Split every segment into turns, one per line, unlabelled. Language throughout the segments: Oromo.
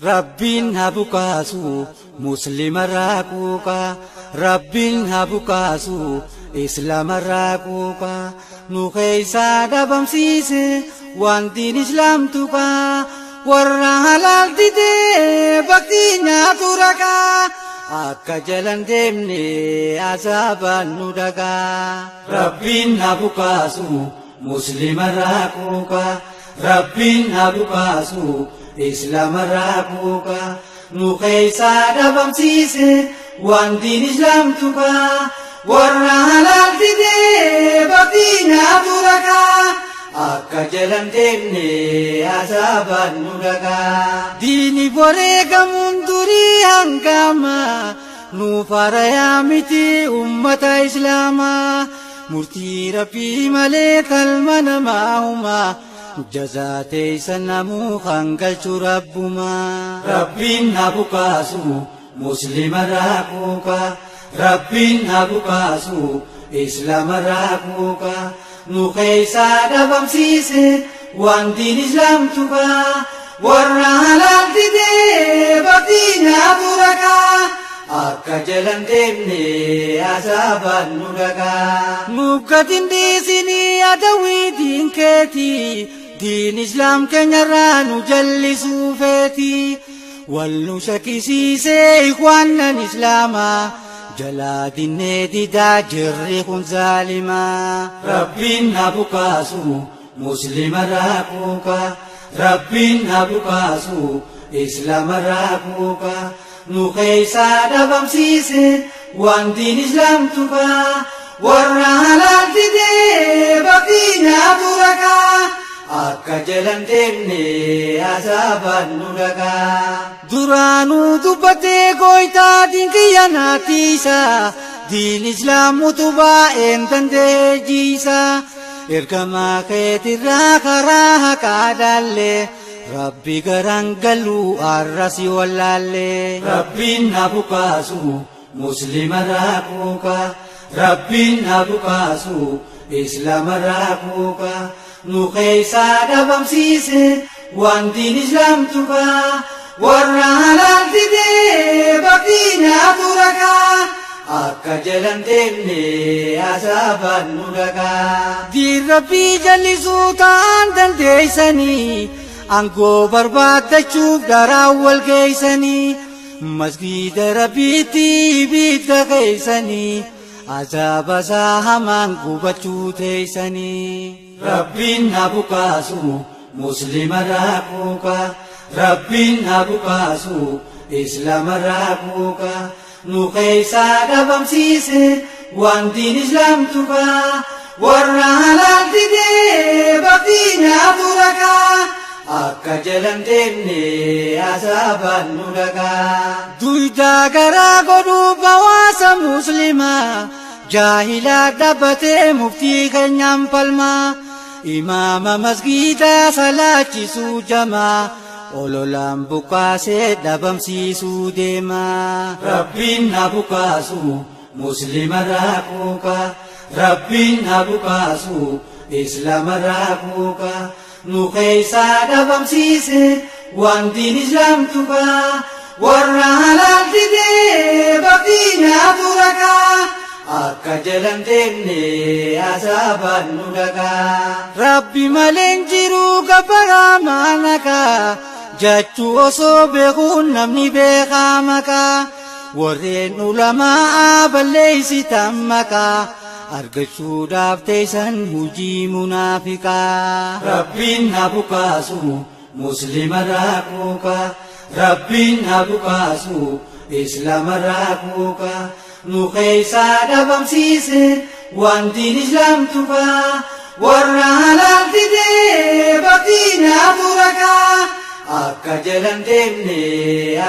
Rabbiin haa bukaasu muslimarraa quuqaa, Rabbiin haa bukaasu islaamarraa quuqaa. Nu keeysaa dhabamsiise waan diin islaam tuqaa, warra halaal didee baktii nyaatu raqaa. Akka jalan deemne azaabaan nu dhagaa. Rabbiin haa bukaasu muslimarraa quuqaa, Rabbiin haa bukaasu islaamarraa quuqaa. Nu keeysaa dhabamsiise waan diin islaam tuqaa, warra halaal didee baktii nyaatu raqaa. Akka jalan deemne azaabaan nu dhagaa. Diini wareegamuun durii hangama nuuf harayaa miti ummata islaamaa. Murtii rabbii malee kalma namaa humaa, jazaa teeysan namuu hangalchu rabbumaa. Rabbiin haa bukaasu muslimarraa quuqaa, Rabbiin haa bukaasu islaamarraa quuqaa. Nu keeysaa dhabamsiise waan diin islaam tuqaa, warra halaal didee baktii nyaatu raqaa. Akka jalan deemne azaabaan nu dhagaa. Nuuf gadi hin dhiisinii adawwii diin keetii, diin islaam keenyarraa nu jallisuu feetii. Wal nu shakkisiisee ikhwaanan islaamaa, jalaa dinnee didaa jirri kun zaalimaa. Rabbiin haa bukaasu muslimarraa quuqaa, Rabbiin haa bukaasu islaamarraa quuqaa. Nu keeysaa dhabamsiise waan diin islaam tuqaa, warra halaal didee baktii nyaatu raqaa. Akka jalan deemne azaabaan nu dhagaa. Duraanuu dubbatee gooytaa diin kiyya naatiisa, diin islaam utubaa een danda'ee jiisa. Ergamaa keetirraa karaa haqaa dhaallee, Rabbi garaan galuu arrasi wallaallee. Rabbiin haa bukaasu muslimarraa quuqaa, Rabbiin haa bukaasu islaamarraa quuqaa. Nu keeysaa dhabamsiise waan diin islaam tuqaa, warra halaal didee baktii nyaatu raqaa. Akka jalan deemne azaabaan nu dhagaa. Diin rabbii jallisuu ta'an dandeeysanii, aangoo barbaaddachuuf daraa wal geeysanii. Masgiida rabbiitti ibidda keeysanii, azaaba isaa hamaan gubachuu teeysanii. Rabbiin haa bukaasu muslimarraa quuqaa, Rabbiin haa bukaasu islaamarraa quuqaa. Nu keeysaa dhabamsiise waan diin islaam tuqaa, warra halaal didee baktii nyaatu raqaa. Akka jalan deemne azaabaan nu dhagaa. Duydaa garaa godhuuf hawaasa muslimaa, jaahilaa dhaabbatee muftii keenyaan falmaa. Imaama masgiidaa salaachisuu jamaa, ololaan buqqaasee dhabamsiisuu deemaa. Rabbiin haa bukaasu muslimarraa quuqaa, Rabbiin haa bukaasu islaamarraa quuqaa. Nu keeysaa dhabamsiise waan diin islaam tuqaa, warra halaal didee baktii nyaatu raqaa. Akka jalan deemne azaabaan nu dhagaa. Rabbi malee hin jiru gabbaraa maanaqaa, jechuu osoo beekuun namni beekaa maqaa. Warreen ulamaa balleeysitan maqaa, argachuudhaaf teessan hujii munaafiqaa. Rabbiin haa bukaasu muslimarraa quuqaa, Rabbiin haa bukaasu islaamarraa quuqaa. Nu keeysaa dhabamsiise waan diin islaam tuqaa, warra halaal didee baktii nyaatu raqaa. Akka jalan deemne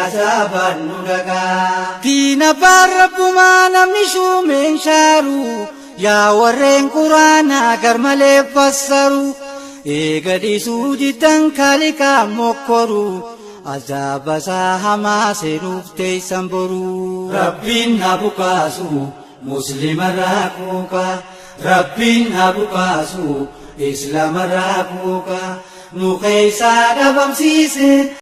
azaabaan nu dhagaa. Diin abbaan rabbumaa namni shuumeen shaaru, yaa warreen quraanaa garmalee fassaru. Eega dhiisuu diddan kaaliqaa mokkoru, azaaba isaa hamaa seenuuf teeysan boru. Rabbiin haa bukaasu muslimarraa quuqaa, Rabbiin haa bukaasu islaamarraa quuqaa. Nu keeysaa dhabamsiise.